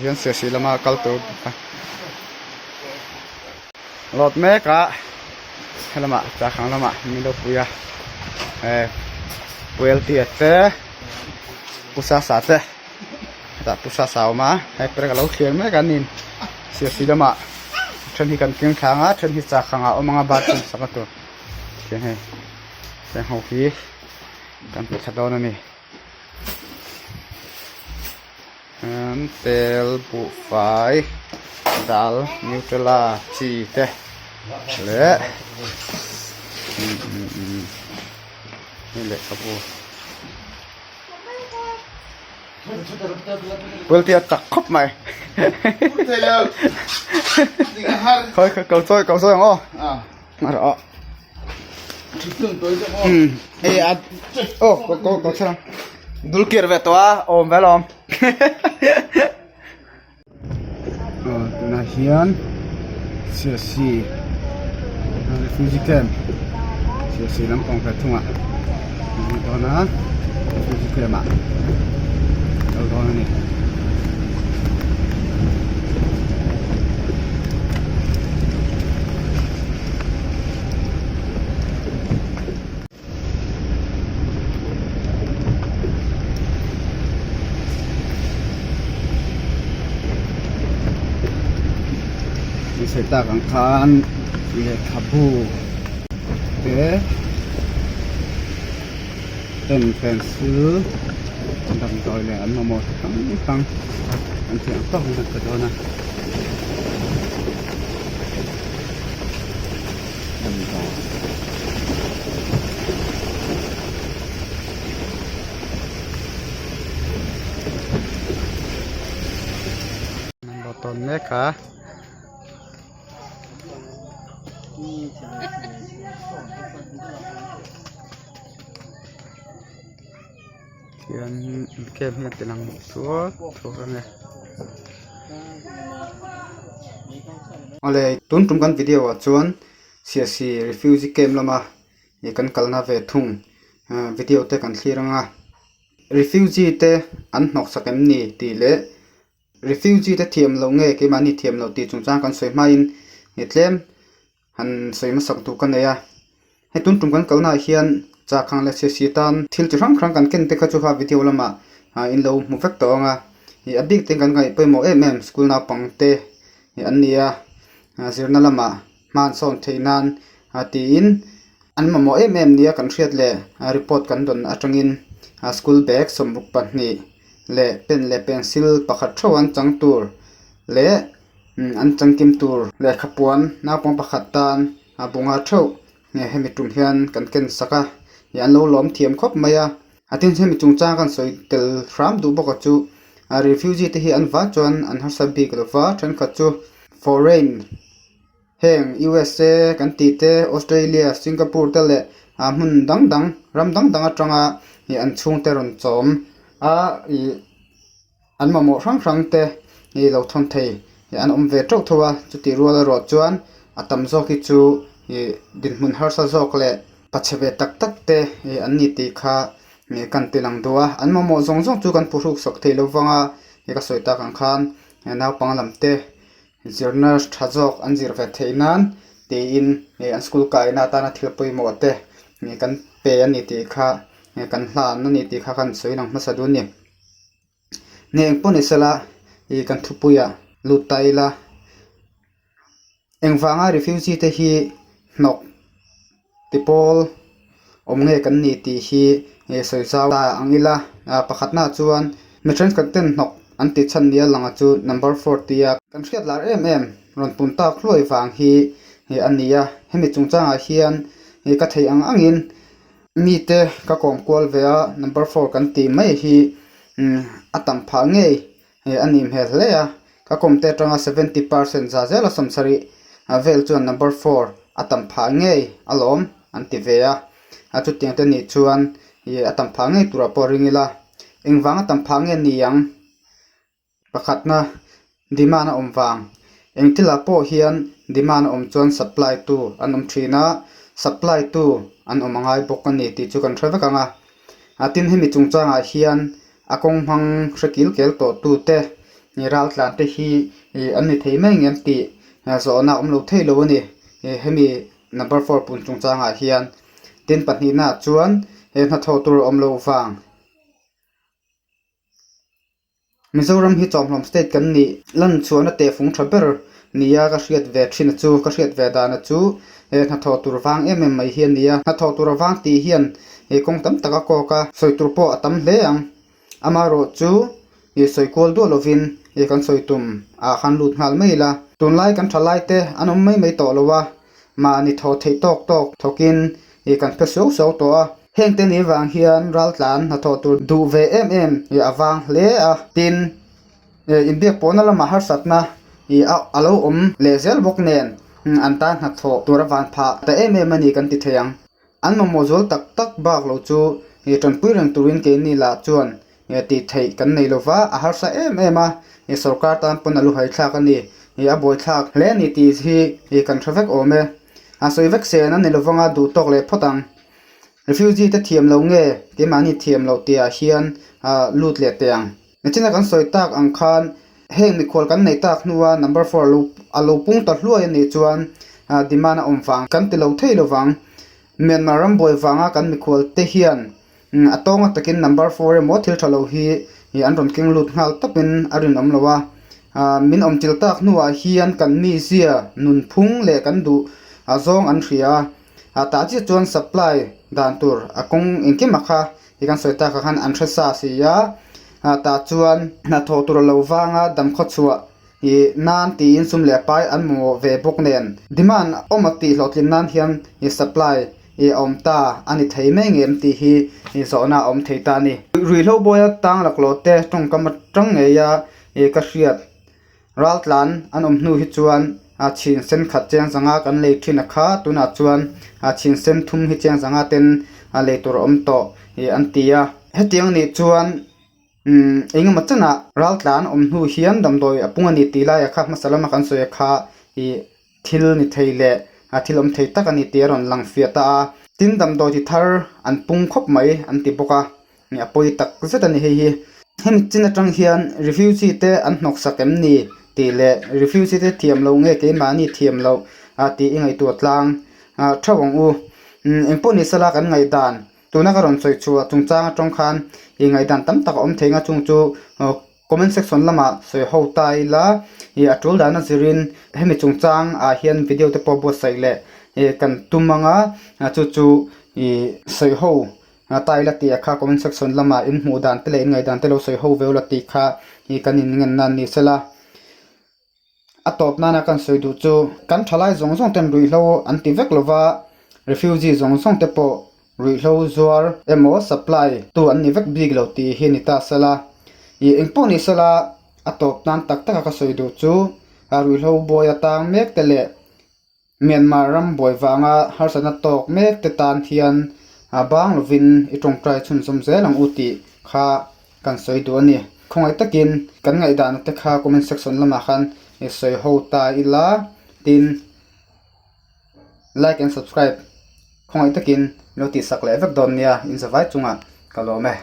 Tihian Siasi lama kal tur load mek a helamah chahkang lamah min lo pui a eh pueltia te pusa sa te hetah pusa sa a awm a hei perek a lo thlir mek a nin Siasi lamah then hi kan keng thlang a then hi chahkang ah a awm ang a bathroom sak na tur tihian hei heng ho hi kan hmu thla dawn a ni. Tel buhfai dal nutella chi te leh hei lehkhabu pawltea chak khawp mai khawi khawi ko chawi ko chawi ang aw a rawh hei a aw ko ko ko chhang dul kir ve tawh a awm ve alawm aw tunah hian siasi refugee camp siasi lampang ve thungah an ni dawn a refugee camp ah kal dawn a ni. Sawi tak ang khan lehkhabu te pen pencil damdawi leh an mamawh chi hrang hrang an tih ang tawk in an pe dawn a. Tawn mek a khian camp hi a ti lang suau suau a ni awle tun tum kan video ah chuan Siasi refugee camp lama ih kan kalna ve thung video te kan thlir ang a refugee te an hnawksak em ni tih leh Refugee te thiam loh nge keimahni thiam loh tih chungchang kan sawi hmain nge tlem han sawi hmasak duh ka nei a. Hei tun tum kan kalnaah hian chahkhang leh chhehsi tan thil chi hrang hrang kan ken te kha chu kha video lamah in lo hmu vek tawh ang a. Ih a bik ten kan ngaih pawimawh em em school naupang te an ni a, zirna lamah hma an sawn theih nan tiin an mamawh em em nia kan hriat leh report kan dawn atangin school bag 22 leh pen leh pencil pakhat theuh an chang tur leh an changkim tur lehkha puan naupang pakhat tan a bunga theuh nge hemi tum hian kan ken sak a ih an lo lawm thiam khawp mai a a tin hemi chungchang kan sawi tel hram duh bawk a chu a refugee te hi an vah chuan an harsa bik lova thenkhat chu foreign Heng USA kan tih te, Australia, Singapore te leh hmun dang dang, ram dang dang atanga ih an chhungte rawn chawm a ih an mamawh hrang hrang te ih lo thawn thei ih an awm ve teuh tho a, chutih rual erawh chuan a tam zawk hi chu ih dinhmun harsa zawk leh pachhe ve tak tak te ih an ni tih kha ih kan ti lang duh a, an mamawh zawng zawng chu kan phuhruk sak thei lo vang a, ih ka sawi tak ang khan naupang lam te. Zirna tha zawk an zir ve theih nan tiin ih an school kaina atana thil pawimawh te ih kan pe a ni tih kha ih kan hlan a ni tih kha kan sawi lang hmasa dun a ni. Ni eng pawh ni sela ih kan thupuiah lut ta ila engvanga refugee te hi hnawk ti pawl awm nge kan ni tih hi ih sawi zau ta ang ila pakhatnaah chuan mi thenkhat ten hnawk an tih chhan nia langa chu number four tia kan hriat lar em em rawn pun tak hluai vang hi ih a ni a hemi chungchangah hian ih ka theih ang angin mite ka kawm kual ve a number four kan tih mai hi a tam phah ngei Hei a nih hmel hle a, ka kawmte atanga 70% za zela 70 vel chuan number four a tam phah ngei alawm an ti ve a, a chutiang te nih chuan ih a tam phah ngei turah pawh ring ila engvang a tam phah nge ni ang? Pakhatna demand a awm vang, eng thilah pawh hian demand a awm chuan supply tu an awm thin a, supply tu an awm a ngai bawk a ni tih chu kan hre vek ang a, a tin hemi chungchangah hian A kawng hmang hre kil kel tawh tu te raltlan te hi an ni thei mai ngem tih zawhna awm lo thei lo a ni. Hemi number four pun chungchangah hian tin pahnihnaah chuan he hnathawh tur awm lo vang. Mizoram hi chawmhlawm state kan nih lan chhuahna tehfung tha ber nia ka hriat ve thin a chu ka hriat ve dan a chu he hnathawh tur vang em em mai hi a ni a. Hnathawh tur avang tih hian he kawng tam tak a kawk a, sawi tur pawh a tam hle ang. Amaherawh chu ih sawi kual duah lovin ih kan sawi tum ah khan lut nghal mai ila. Tunlai kan tha lai te an awm mai mai tawh lo a, mahni thaw theih tawk tawk thawkin ih kan phe suau suau tawh a. Heng te ni vang hian raltlan hnathawh tur duh ve em em ih a vang hle a. Tin, ih inbiak pawhna lamah harsatna ih a lo awm leh zel bawk nen an tan hnathawh tur a van phah ta em em a ni kan ti thei ang. An mamawh zual tak tak bak lo chu ih tanpui reng turin keini lah chuan ih tih theih kan nei lova, a harsa em em a, ih sorkar tan pawn a lu haithlak a ni, ih a buaithlak hle a ni tih hi ih kan hre vek awm e. A sawi vek sen a ni lovanga duh tawk leh phawt ang. Refugee te thiam lo nge keimahni thiam loh tih ah hian ah lut leh teh ang. Nichina kan sawi tak ang khan heng mikhual kan neih tak hnua number four lo a lo pung ta hluai a nih chuan demand a awm vang kan ti lo thei lovang. Myanmar ram buai vanga kan mikhual te hian a tawnga takin number four emaw thil tha lo hi an rawn keng lut nghal tawpin a rinawm lo a. Min awm til tak hnuah hian kan mizia nunphung leh kan duh zawng an hria a. A tah chiah chuan supply dan tur a kawng engkim a kha hi kan sawi tak ah khan an hre sa si a, a tah chuan hnathawh tur a lo vang a damkhaw chhuah ih nan tiin sum leh pai an mamawh ve bawk nen demand awm a tih hlawhtlin nan hian ih supply ih a awm ta a ni thei mai ngem tih hi ih zawhna a awm thei ta a ni. Ruihhlo bawi a tang laklawh te tawngkam atang ngei a ih ka hriat. Raltlan an awm hnu hi chuan a chhin sen khat cheng zanga kan lei thin a kha tunah chuan a chhin sen thum hi cheng zanga ten a lei tur a awm tawh ih an ti a. Hetiang nih chuan umm engemaw chenah raltlan awm hnu hian damdawi a pung a ni tih laiah kha hmasa lama kan sawi a kha ih thil ni thei leh a thil awm thei tak a ni tih a rawn lang fiah ta a. Tin damdawi ti thar an pung khawp mai an ti bawk a. A pawi tak zet a ni hei hi. Hemi chin atang hian refugee te an hnawk sak em ni tih leh refugee te thiam loh nge keimahni thiam loh tih i ngaihtuah tlang theuh ang u. Engpawh ni sela kan ngaihdan tuna ka rawn sawi chhuah chungchang atang khan i ngaihdan tam tak a awm thei nga chung chu comment section lamah sawi ho ta ila ih a tul dana zirin hemi chungchang ah hian video te pawh buatsaih leh kan tum anga chu chu ih sawi ho Ta ila tih a kha comment section lamah in hmuh dan te leh in ngaihdan te lo sawi ho veu la tih kha ih kan in ngen nan ni sela. A tawp nana kan sawi duh chu kan thalai zawng zawng ten ruihhlo an ti vek lova refugee zawng zawng te pawh ruihhlo zuar emaw supply tu an ni vek bik lo tih hi ni ta sela. Ih engpawh ni sela a tawp nan tak taka ka sawi duh chu ruihhlo buai atang mek te leh Myanmar ram buai vanga harsatna tawk mek te tan hian bang lovin i tawngtai chhunzawm zel ang u tih kha kan sawi duh a ni. Khawngaih takin kan ngaihdan te kha comment section lamah khan i sawi ho ta ila tin like and subscribe khawngaih takin lo tihsak leh vek dawn nia in zavai chungah ka lawm e.